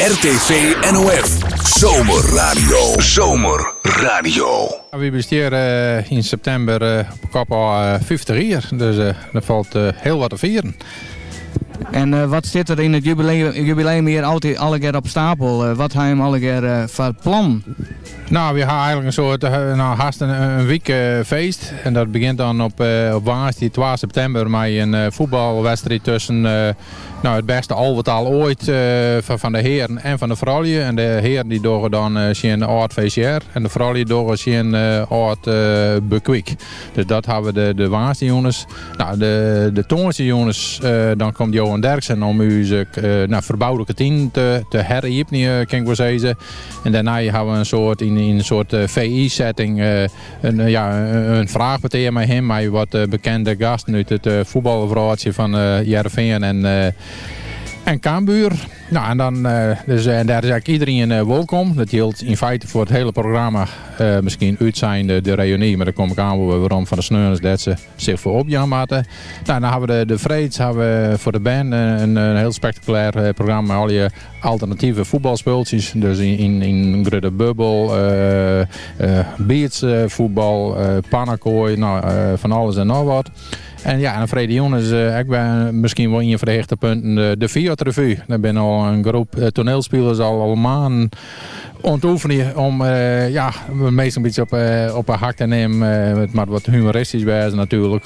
RTV NOF Zomerradio. Zomerradio. Wy besteare yn septimber op 'e kop ôf 50 jier, dus der falt hiel wat te fieren. En wat stiet der yn it jubileumjier altyd allegear op stapel? Wat ha jim allegear foar plannen? Nou, wy ha eigenlik in soart, nou, hast in wike feest. En dat begjint dan op woansdei 2 septimber mei in fuotbalwedstriid tusken nou, it bêste alvetal oait fan de hearen en fan de froulju. En de hearen dy dogge dan tsjin âld VCR en de froulju dogge tsjin âld Bekwik. Dus dat ha we de woansdeijûns. Nou, de tongersdeijûns dan komt Johan Derksen om ús nou, ferboude kantine te heriepenjen, kin ik wol sizze. En dêrnei ha we in soart yn in soart VI-setting in, ja, in fraachpetear mei him, mei wat bekende gasten út it fuotbalwrâldsje fan Hearrenfean en, en Cambuur. Nou, en dan, dus, en dêr is ek iderien wolkom. Dat jildt yn feite foar it hiele programma, miskien útsein de reuny, mar dêr kom ik aanst wol wer werom fan de sneons dêr't se sich foar opjaan moatte. Nou, dan ha we de freeds ha we foar de bern in hiel spektakulêr programma mei allegear alternative fuotbalspultsjes. Dus yn in grutte bubbel, beachfuotbal, pannakoai, nou, fan alles en noch wat. En ja, en freedtejûn is ek wer miskien wol ien fan de hichtepunten de Fiat Revue. Dêr binne al in groep toanielspilers al maanden oan it oefenjen om ja, de minsken in bytsje op 'e hak te nimmen. It moat wat humoristysk wêze natuerlik.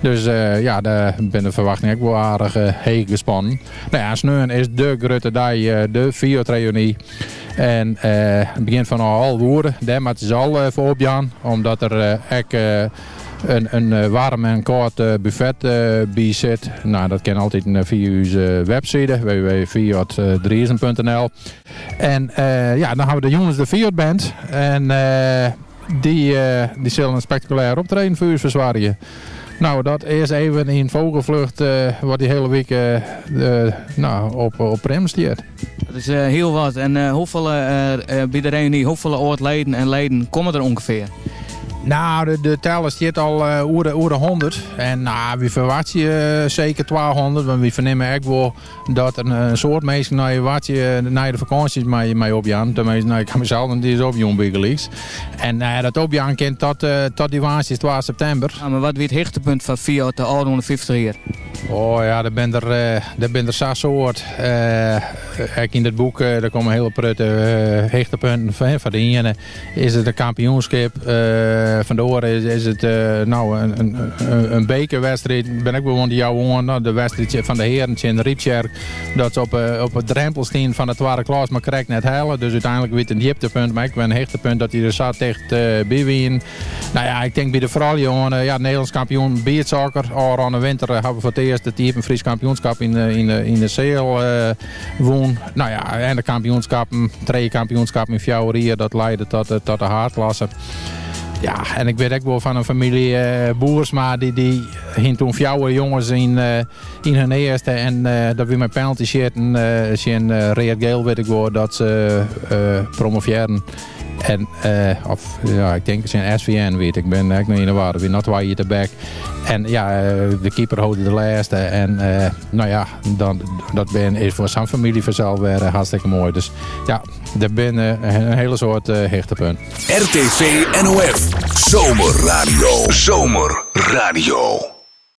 Dus ja, dêr binne de ferwachtingen ek wol aardich heech gespannen. Nou ja, sneon is de grutte dei, de Fiat reuny. En it begjint fan 11 oere. Dêr moatte se al foar opjaan, omdat der ek in waarm en kâld buffet by sit. Nou, dat kin altyd fia ús webside www.fiatdriesen.nl. En ja, dan ha we de jûns de Fiat Band. En dy, dy sille in spektakulêr optreden foar ús fersoargje. Nou, dat is even yn vogelvlucht wat dy hiele wike nou, op prim stiet. Dat is hiel wat. En hoefolle by de reuny, hoefolle âld-leden en leden komme der ûngefear? Nou, de teller stiet al oer de 100. En nou, wy ferwachtsje seker 200, want wy fernimme ek wol dat der in soad minsken nei Watje nei de fakânsjes mei opjaan. Tenminste, nou, ik ha mysels noch net iens opjûn bygelyks. En nou ja, dat opjaan kin tot dy woansdei 2 septimber. Ja, mar wat wie it hichtepunt foar Fiat de ôfrûne 50 jier? Oh ja, der binne der, der binne der sa'n soad. Ek yn it boek, der komme hiele protte hichtepunten fan. Foar de iene is it in kampioenskip, fan de oare is it nou, in bekerwedstriid. Bin ek wol oan dy jou oan, de wedstriid fan de hearen tsjin Ryptsjerk, dat se op 'e drempel stien fan de twadde klas, mar krekt net helle. Dus úteinlik wie it in djiptepunt, mar ek wer in hichtepunt dat dy der sa ticht by wienen. Nou ja, ik tink by de froulju oan, ja, Nederlânsk kampioen beachsoccer. Ôfrûne winter ha we foar it earst it Iepen Frysk kampioenskap yn de seal wûn. Nou ja, en de kampioenskappen, trije kampioenskappen yn 4 jier, dat leidde tot de haadklasse. Ja, en ik wit ek wol fan in famylje Boersma, dy hiene toen 4 jonges yn hun earste. En dat wie mei penalty sjitten tsjin Read-Geel, wit ik wol, dat se promovearren. En, of ja, ik tink tsjin SVN wie it. Ik bin ek noch yn 'e war. Wie noch 2 jier tebek. En ja, de keeper holde de lêste. En nou ja, dan, dat bin, is foar sa'n famylje fansels wer hartstikke moai. Dus ja, der binne in hiele soad hichtepunten. RTV NOF Zomerradio. Zomerradio.